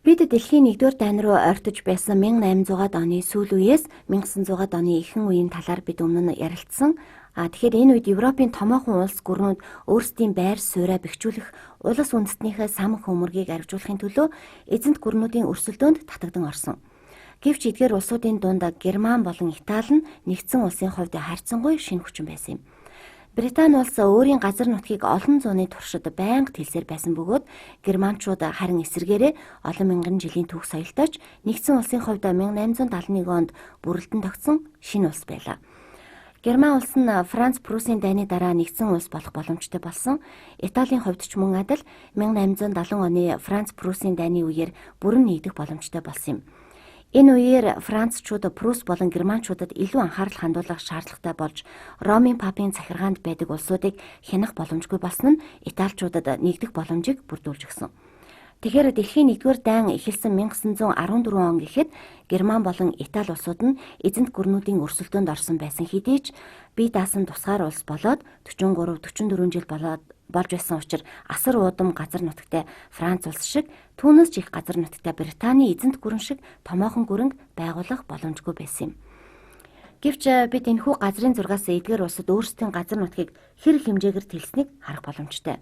Бид дэлхийн 1-р дайн руу ойртож байсан 1800-аад оны сүүл үеэс 1900-аад оны ихэнх үеийн талаар бид өмнө нь ярилцсан. Тэгэхээр энэ үед Европын томоохон улс гүрнүүд өөрсдийн байр сууриа бэхжүүлэх, улс үндэстнийхээ сам хөмрөгийг арвижуулахын төлөө эзэнт гүрнүүдийн өрсөлдөөнд татагдан орсон. Гэвч эдгээр улсуудын дунд Герман болон Итали нь нэгдсэн улсын хувьд харьцангуй шинэ хүчин байсан юм. Британи улс өөрийн газар нутгийг олон зууны туршид байнга тэлсээр байсан бөгөөд германчууд харин эсрэгээрээ олон мянган жилийн түүх соёлтой ч нэгдсэн улсын хувьд 1871 онд бүрэлдэн тогтсон шинэ улс байлаа. Герман улс нь Франц Пруссийн дайны дараа нэгдсэн улс болох боломжтой болсон. Италийн хувьд ч мөн адил 1870 оны Франц Пруссийн дайны үеэр бүрэн нэгдэх боломжтой болсон юм. Энэ үеэр Францчууд Прусс болон Германчуудад илүү анхаарал хандуулах шаардлагатай болж Ромын папын захиргаанд байдаг улсуудыг хянах боломжгүй болсон нь Италичуудад нэгдэх боломжийг бүрдүүлж өгсөн. Тэгэхээр дэлхийн 1-р дайн эхэлсэн 1914 он гэхэд Герман болон Итали улсууд нь эзэнт гүрнүүдийн өрсөлдөөнд орсон байсан хэдий ч бие даасан тусгаар улс болоод 43 44 жил болоод болж байсан учраас асар уудам газар нутагтай Франц улс шиг, түүнээс ч их газар нутагтай Британий эзэнт гүрэн шиг томоохон гүрэнг байгуулах боломжгүй байсан юм. Гэвч бид энэхүү газрын зургаас эдгээр улсад өөрсдийн газар нутгийг хэр хэмжээгээр тэлснийг харах боломжтой.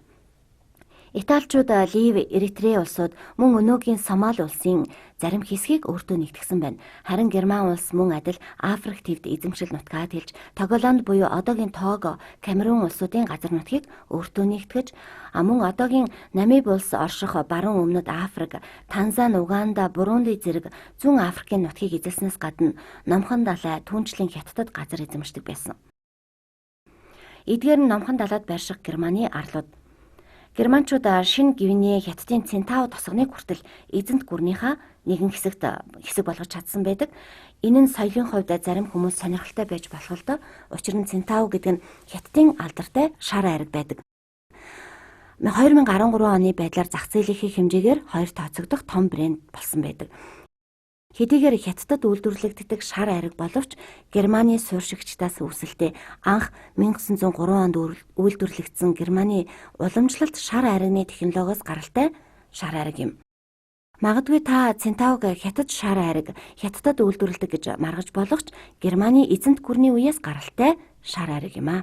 Италичууд Лив, Эритрей улсууд мөн өнөөгийн Сомали улсын зарим хэсгийг өөртөө нэгтгэсэн байна. Харин Герман улс мөн адил Африк тивд эзэмшил нутгаа тэлж Тоголанд буюу одоогийн Того, Камерун улсуудын газар нутгийг өөртөө нэгтгэж, мөн одоогийн Намиб улс орших баруун өмнөд Африк, Танзани, Уганда, Бурунди зэрэг зүүн Африкийн нутгийг эзэлснээс гадна Номхон далай, түүнчлэн Хятадад газар эзэмшдэг байсан. Эдгээр нь Номхон далайд байрших Германы арлууд. Германчууд шинэ Гвиней, Хятадын Цинтао тосгоныг хүртэл эзэнт гүрнийхээ нэгэн хэсэгт хэсэг болгож чадсан байдаг. Энэ нь соёлын хувьд зарим хүмүүс сонирхолтой байж болох л доо. Учир нь Цинтао гэдэг нь Хятадын алдартай шар айраг байдаг. 2013 оны байдлаар зах зээлийнхээ хэмжээгээр хоёр тооцогдох том брэнд болсон байдаг. Хэдийгээр Хятадд үйлдвэрлэгддэг шар айраг боловч Германы суурьшигчдаас үүсэлтэй анх 1903 онд үйлдвэрлэгдсэн Германы уламжлалт шар айрагны технологиос гаралтай шар айраг юм. Магадгүй та Цинтаог Хятад шар айраг, Хятадд үйлдвэрлэдэг гэж маргаж болох ч Германы эзэнт гүрний үеэс гаралтай шар айраг юм аа.